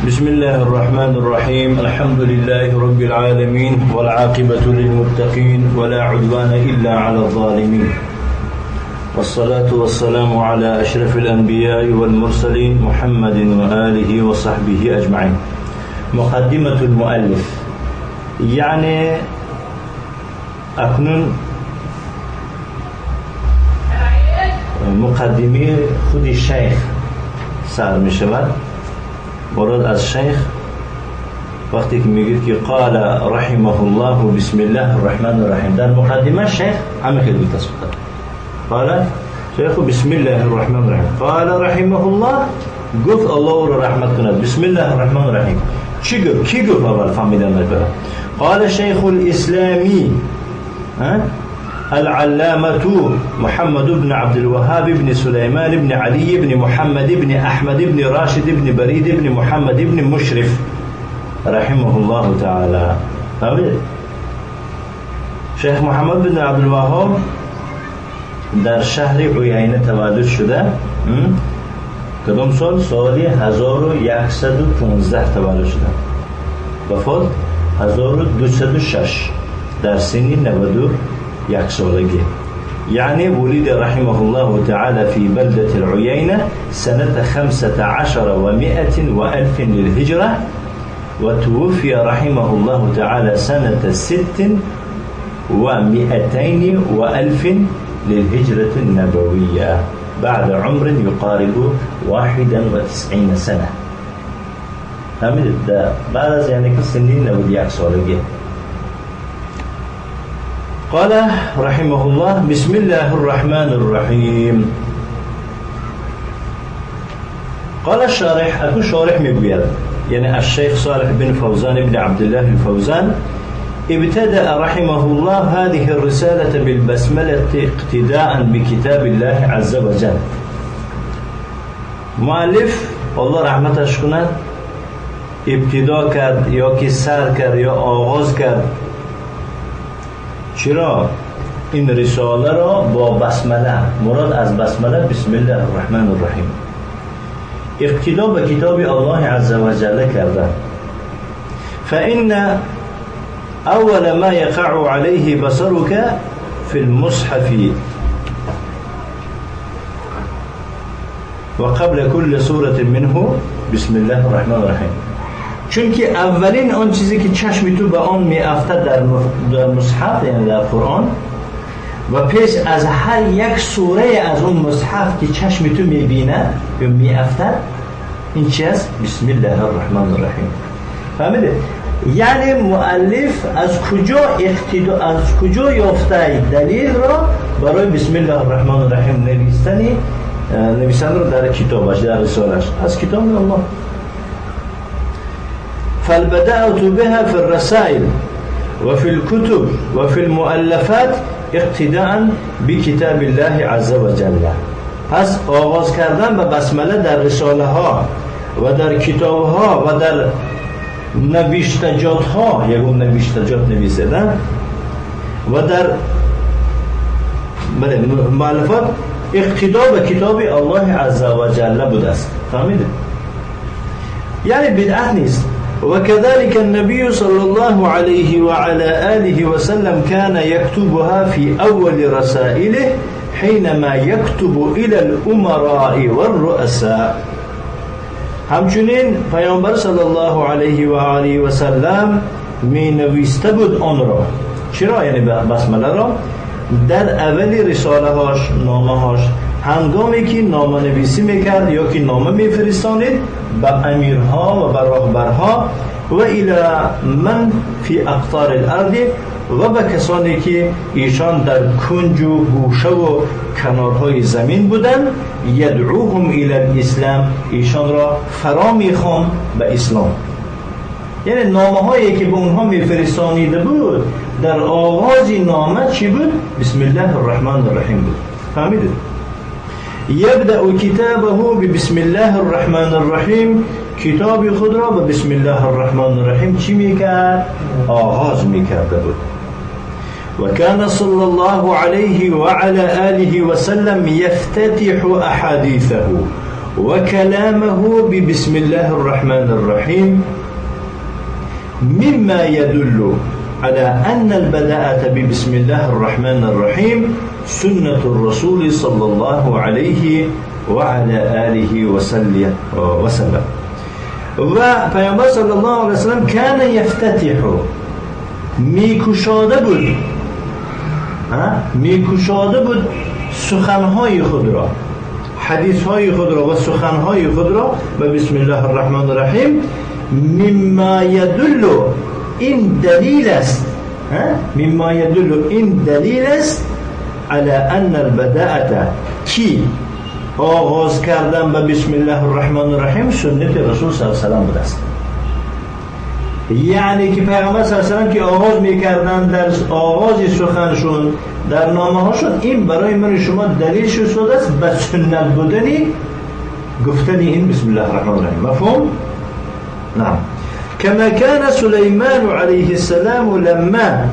بسم الله الرحمن الرحيم. الحمد لله رب العالمين والعاقبة للمتقين ولا عدوان إلا على الظالمين، والصلاة والسلام على أشرف الأنبياء والمرسلين محمد وآله وصحبه أجمعين. مقدمة المؤلف، یعنی اکنون مقدمه خود شیخ سر می شود. مراد از شیخ وقتی که میگید که قال رحمه الله بسم الله الرحمن الرحیم، در مقدمه شیخ همه خیلی بود. قال شیخ بسم الله الرحمن الرحیم، قال رحمه الله، گفت الله او را رحمت کند، بسم الله الرحمن الرحیم. چی گفت؟ کی گفت؟ اول فهمیدن نکنه. قال شیخ الاسلامی العلامة محمد بن عبد الوهاب بن سليمان بن علي بن محمد بن أحمد بن راشد بن بريد بن محمد بن مشرف رحمه الله تعالى. شیخ محمد بن عبد الوهاب در شهر عیینه تولد شده. کدام سال؟ سال 1115 تولد شده. وفات 1206 در سن 91 سالگی. یعنی ولد رحمه الله تعالى في بلدة العيينة سنة 15 و100 وألف للهجرة، وتوفي رحمه الله تعالى سنة 6 و200 وألف للهجرة النبوية بعد عمر يقارب 91 سنة. بعد از یعنی که سنین 91 سالگی. قال رحمه الله بسم الله الرحمن الرحیم. قال الشارح، اكو شارح میگوید، یعنی الشیخ صالح بن فوزان بن عبد الله الفوزان، ابتدأ رحمه الله هذه الرسالة بالبسملة اقتداء بكتاب الله عز وجل. مؤلف الله رحمتش کند ابتدا کرد یا که سر کرد یا آغاز کرد. چرا این رساله را با بسمله؟ مراد از بسمله بسم الله الرحمن الرحیم، اقتدا به کتاب الله عز وجل کرده. فإن اول ما يقع عليه بصرك في المصحف وقبل كل سورة منه بسم الله الرحمن الرحیم. چون که اولین آن چیزی که چشم تو به آن می افتد در مصحف، یعنی در قرآن، و پیش از هر یک سوره از اون مصحف که چشم تو می بیند یا می افتد، این چی است؟ بسم الله الرحمن الرحیم. فهمیده؟ یعنی مؤلف از کجا اقتدا، از کجا یافته دلیل را برای بسم الله الرحمن الرحیم نویسن را در کتابش، در رسالش؟ از کتاب الله. فالبدأت بها في الرسائل وفي الكتب وفي المؤلفات اقتداء بكتاب الله عز وجل. پس آغاز کردن به بسمله در رساله ها و در کتاب ها و در نوشتجات ها، یکم نوشتجات نویسیدن، و در مؤلفات اقتدا به کتاب الله عز وجل بوده است. فهمیدید؟ یعنی بدعت نیست. وكذلك النبي صلى الله عليه وعلى آله وسلم كان يكتبها في أول رسائله حينما يكتب إلى الأمراء والرؤساء. همچنین پیامبر صلی الله علیه و آله و سلم می نویسته بود آن را. چرا؟ یعنی بسمله را در اول رساله هاش، نامه هاش، هنگامی که نامه نویسی میکرد یا که نامه میفرستانید به امیرها و به راهبرها و الی من فی اقطار الارض، و به کسانی که ایشان در کنج و گوشه و کنارهای زمین بودند، یدعوهم الی الاسلام، ایشان را فرا میخواند به اسلام. یعنی نامه هایی که به اونها میفرستانیده بود، در آغاز نامه چی بود؟ بسم الله الرحمن الرحیم بود. فهمیدید؟ یبدأ کتابه بسم الله الرحمن الرحیم، کتاب خود را به بسم الله الرحمن الرحیم چی میکرد؟ آغاز میکرده بود. وكان صلى الله عليه وعلى آله وسلم يفتتح أحاديثه وكلامه ببسم الله الرحمن الرحيم، مما يدل على أن البداءة ببسم الله الرحمن الرحيم سنة الرسول صلى الله عليه وعلى آله وسلم. و پیامبر صلی الله علیه وسلم کان یفتتح، میکشاده بود، میکشاده بود سخنهای خود را، حدیثهای خود را و سخنهای خود را به بسم الله الرحمن الرحیم. مما یدل، این دلیل است، مما یدل، این دلیل است علی ان البداءة، کی آغاز کردن به بسم الله الرحمن الرحیم سنت رسول صلی الله علیه و سلم بوده است. یعنی که پیغمبر صلی الله علیه و سلم که آغاز میکردن در آغاز سخنشون در نامه هاشون، این برای من شما دلیل شده است به سنت بودن گفتن این بسم الله الرحمن الرحیم. مفهوم؟ نعم. كما كان سليمان عليه السلام لما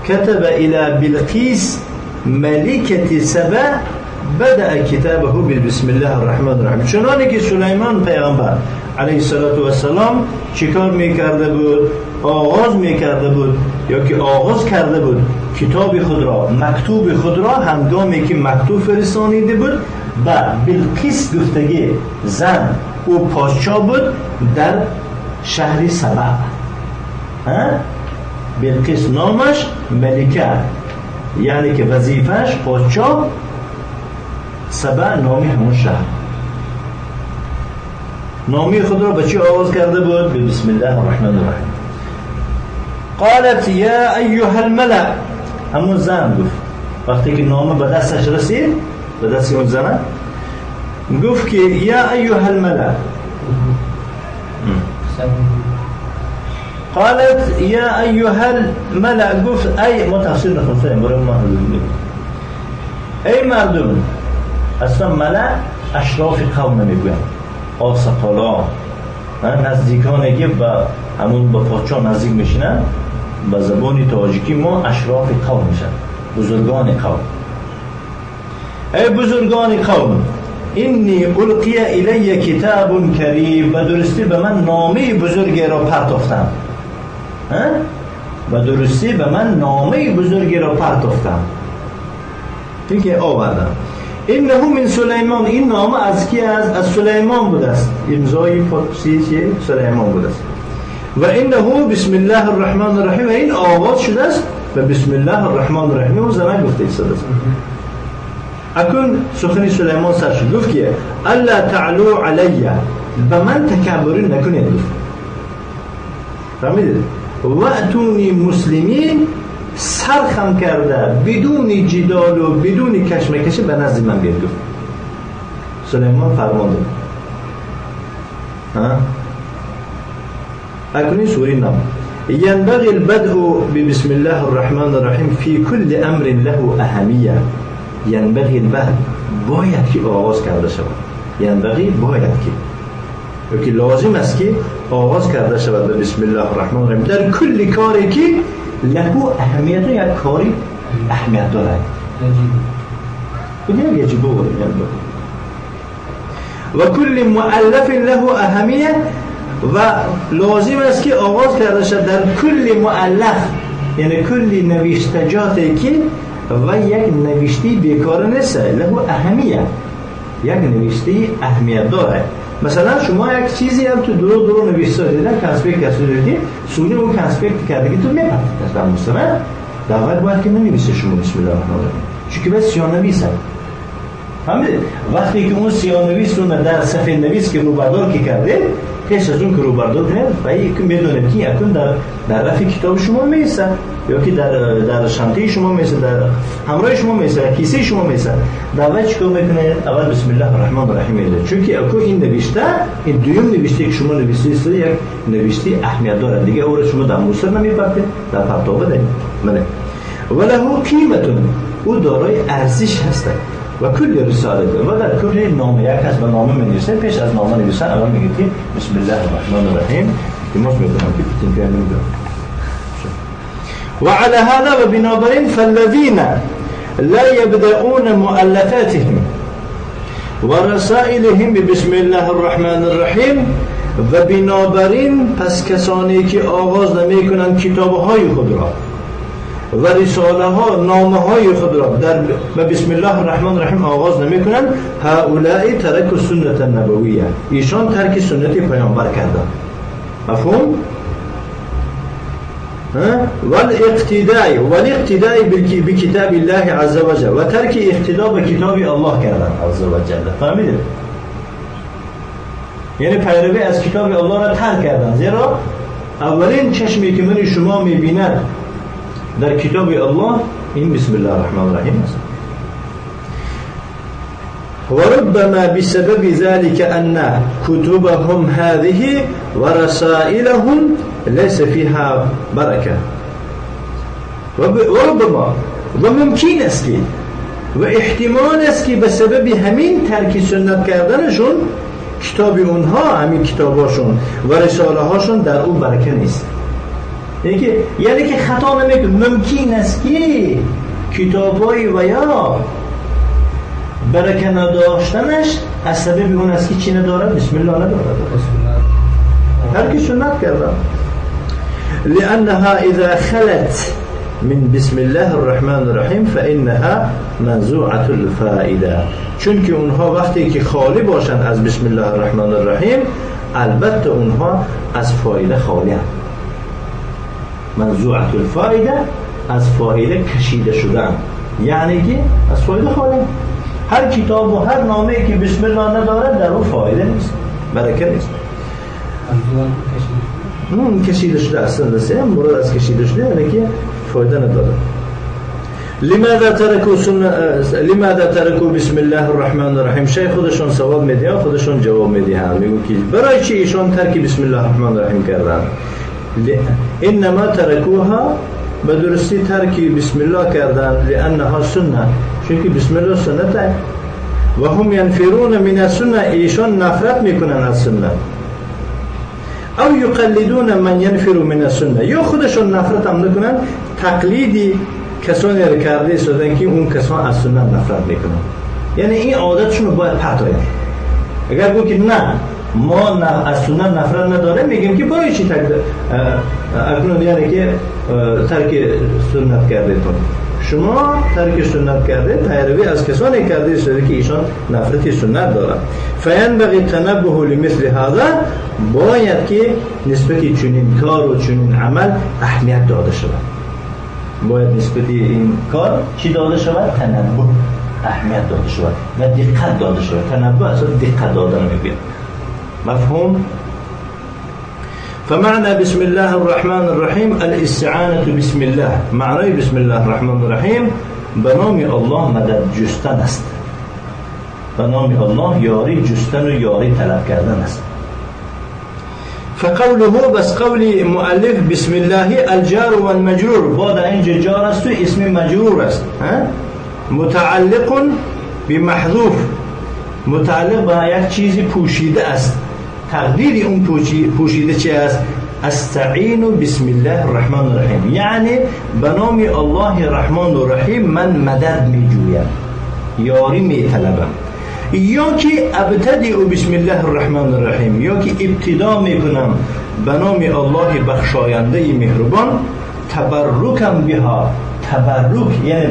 كتب إلى بلقيس ملكة سبأ بدأ كتابه بسم الله الرحمن الرحیم. چنانه که سلیمان پیغمبر علیه الصلاة والسلام چیکار میکرده بود؟ آغاز میکرده بود یا که آغاز کرده بود کتاب خود را، مکتوب خود را، هنگامی که مکتوب فرستانیده بود به بلقیس گفتگی زن، او پادشاه بود در شهر سبأ. بلقیس نامش ملکه، یعنی که وظیفه‌اش پادشاه، سبأ نامی همون شهر. نامی خود را به چی آغاز کرده بود؟ به بسم الله الرحمن الرحیم. قالت یا ایها الملأ، همون زن گفت وقتی که نامه به دستش رسید، به دست اون زن گفت که یا ایها الملأ، قالت یا ایها الملأ، گفت ای، ما تفسیر نخواستیم برای ما، ای مردم. اصلا ملأ اشراف قوم نمیگوین، آسقالا، نزدیکانی که به همون با پادشاه نزدیک میشینن، به زبان تاجیکی ما اشراف قوم میشن، بزرگان قوم. ای بزرگان قوم، انی القی الی کتاب کریم، به درستی به من نامه بزرگی را پرتافتم، به درستی به من نامه بزرگی را پرتافتم که آوردم. انه من سلیمان، این نامه از کی است؟ از سلیمان بوده است، امضای پاپسی سلیمان بوده است. و انه بسم الله الرحمن الرحیم، و این آغاز شده است به بسم الله الرحمن الرحیم. اون زمان گفته ایستاده است. اکنون سخن سلیمان سر شد، گفت که الا تعلو علی، به من تکبری نکنید. گفت فهمیدید؟ و اتونی مسلمین، سرخم کرده بدون جدال و بدون کشمکش به نزد من بیاد. گفت سلیمان فرمان داد. اکنون سوری نام ينبغي البدء ببسم الله الرحمن الرحیم في كل امر له اهمیه. ينبغي البدء، باید که آغاز کرده شود. ينبغي باید که، که لازم است که آغاز کرده شود به بسم الله الرحمن الرحیم در کل کاری که له اهمیت، یک کاری اهمیت دارد. یجب و کل مؤلف له اهمیت، و لازم است که آغاز کرده شد در کل مؤلف، یعنی کل نوشتجاتی که و یک نوشته بیکار نیست، له اهمیت، یک نوشته اهمیت داره. مثلا شما یک چیزی هم تو درو درو نوشته دیدن، کنسپکت کسی دیدی، سونی اون کنسپکت کرده که تو میپرد در مستمر در واقع باید که ننویسه شما بسم الله الرحمن الرحیم، چون که بس سیانویس هست. فهمیدید؟ وقتی که اون سیانویس اون در سفید نویس که روبردار که کرده، پیش از اون که روبردار کنه و یکی میدونه که اکن در رف کتاب شما میسه یا که در شنطه شما میسه، در همراه شما میسه، کیسه شما میسه، در اول چیکار میکنه؟ اول بسم الله الرحمن الرحیم میده، چون که اکو این نوشته، این دوم نوشته که شما نوشته است، یک نوشته اهمیت داره دیگه، او رو شما در موسر نمیپرته، در پرتابه ده. بله. وله قیمت، او دارای ارزش هست. و کل رساله و در کل نامه، یک کس به نامه می‌نویسه، پیش از نامه نویسن اول میگه که بسم الله الرحمن الرحیم، که ما می‌دونم که پتین که نمی‌دونم. و علی هذا، و بنابراین فالذین لا يبدؤون مؤلفاتهم و رسائلهم بسم الله الرحمن الرحیم. و بنابراین پس کسانی که آغاز نمی کنند کتابهای خود را و رساله ها، نامه های خود را در بسم الله الرحمن الرحیم آغاز نمی کنند، هؤلاء ترک سنت النبویه، ایشان ترک سنت پیامبر کردند. مفهوم؟ والاقتداء بکتاب الله عز وجل، و ترک اقتدا به کتاب الله کردند عز وجل. فهمیدید؟ یعنی پیروی از کتاب الله را ترک کردند، زیرا اولین چشمی که من شما میبیند در کتاب الله این بسم الله الرحمن الرحیم است. وربما بسبب ذلك أن كتبهم هذه ورسائلهم ليس فيها بركة. وربما و ممکن است که و احتمال است که به سبب همین ترک سنت کردنشون کتاب اونها، همین کتاباشون و رساله هاشون در اون برکه نیست. یعنی که خطا نمیکنه، ممکن است که کتابای و یا برکه نداشتنش از سبب اون است که چی ندارد؟ بسم الله ندارد، ترک سنت کردن. لأنها إذا خلت من بسم الله الرحمن الرحیم فإنها منزوعة الفائدة. چون که اونها وقتی که خالی باشند از بسم الله الرحمن الرحیم، البته اونها از فایده خالی هستند. منزوعة الفائده از فایده کشیده شدن، یعنی که از فایده خالی. هر کتاب و هر نامه‌ای که بسم الله نداره در او فایده نیست، برکه نیست. کشیده شده اصلا نیست، مراد از کشیده شده یعنی که فایده نداره. لماذا ترکوا بسم الله الرحمن الرحیم؟ شیخ خودشون سوال میدهن، خودشون جواب میدهن، میگو که برای چی ایشان ترک بسم الله الرحمن الرحیم کردن؟ انما ترکوها، به درستی ترک بسم الله کردن، لانها سنه، چون که بسم الله سنت. و هم ینفرون من السنه، ایشان نفرت میکنن از سنت. او یقلدون من ینفر من السنه، یا خودشون نفرت هم نکنن، تقلیدی کسانی را کرده ایستادن که اون کسان از سنت نفرت میکنن. یعنی این عادتشون رو باید پرت آید. اگر گفت که نه ما از سنت نفرت نداریم، میگیم که برای چی ترک اکنون، یعنی که ترک سنت کرده تون، شما ترک سنت کرده، پیروی از کسانی کرده ایستاده که ایشان نفرت سنت دارند. فینبغی تنبه لمثل هذا، باید که نسبت چنین کار و چنین عمل اهمیت داده شود. باید نسبت این کار چی داده شود؟ تنبه، اهمیت داده شود و دقت داده شود. تنبه اصلا دقت دادن میگه. مفهوم؟ فمعنى بسم الله الرحمن الرحیم الاستعانة بسم الله. معنای بسم الله الرحمن الرحیم به نام الله مدد جستن است، به نام الله یاری جستن و یاری طلب کردن است. فقوله، بس قول مؤلف بسم الله الجار والمجرور، با در اینجا جار است و اسم مجرور است، متعلق بمحذوف، متعلق به یک چیزی پوشیده است. تقدیر اون پوشیده چی است؟ استعین بسم الله الرحمن الرحیم، یعنی به نام الله الرحمن الرحیم من مدد میجویم، یاری میطلبم. یا که ابتدئ بسم الله الرحمن الرحیم، یا که ابتدا میکنم به نام الله بخشاینده مهربان، تبرکم بها، تبرک یعنی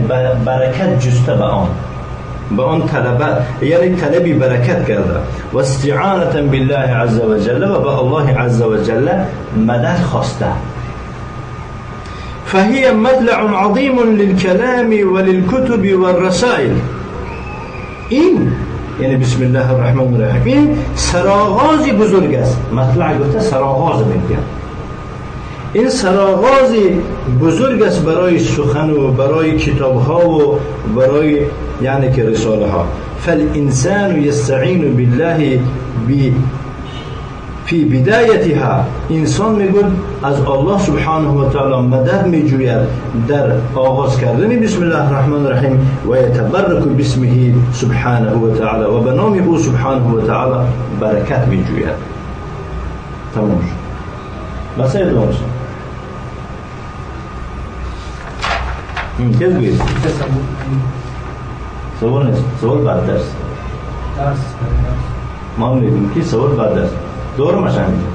برکت جسته به آن، به آن طلبه، یعنی طلبی برکت کرده، و استعانة بالله عز وجل، و به الله عز وجل مدد خواسته. فهي مطلع عظیم للکلام وللکتب والرسائل. این یعنی بسم الله الرحمن الرحیم این سرآغاز بزرگ است. مطلع گفته سرآغاز میگه، این سرآغاز بزرگ است برای سخن و برای کتاب ها و برای یعنی که رساله ها. فالانسان یستعین بالله فی بدایتها، انسان میگوید از الله سبحانه و تعالی مدد میجوید در آغاز کردن بسم الله الرحمن الرحیم، و یتبرک باسمه سبحانه و تعالی، و به نام او سبحانه و تعالی برکت میجوید. تمام شد. بس ادامه شد. کس گوید؟ سوال نیست، سوال بعد درس. Ман мегӯям, ки савол бад аст. Дорумаш ҳаминҷо.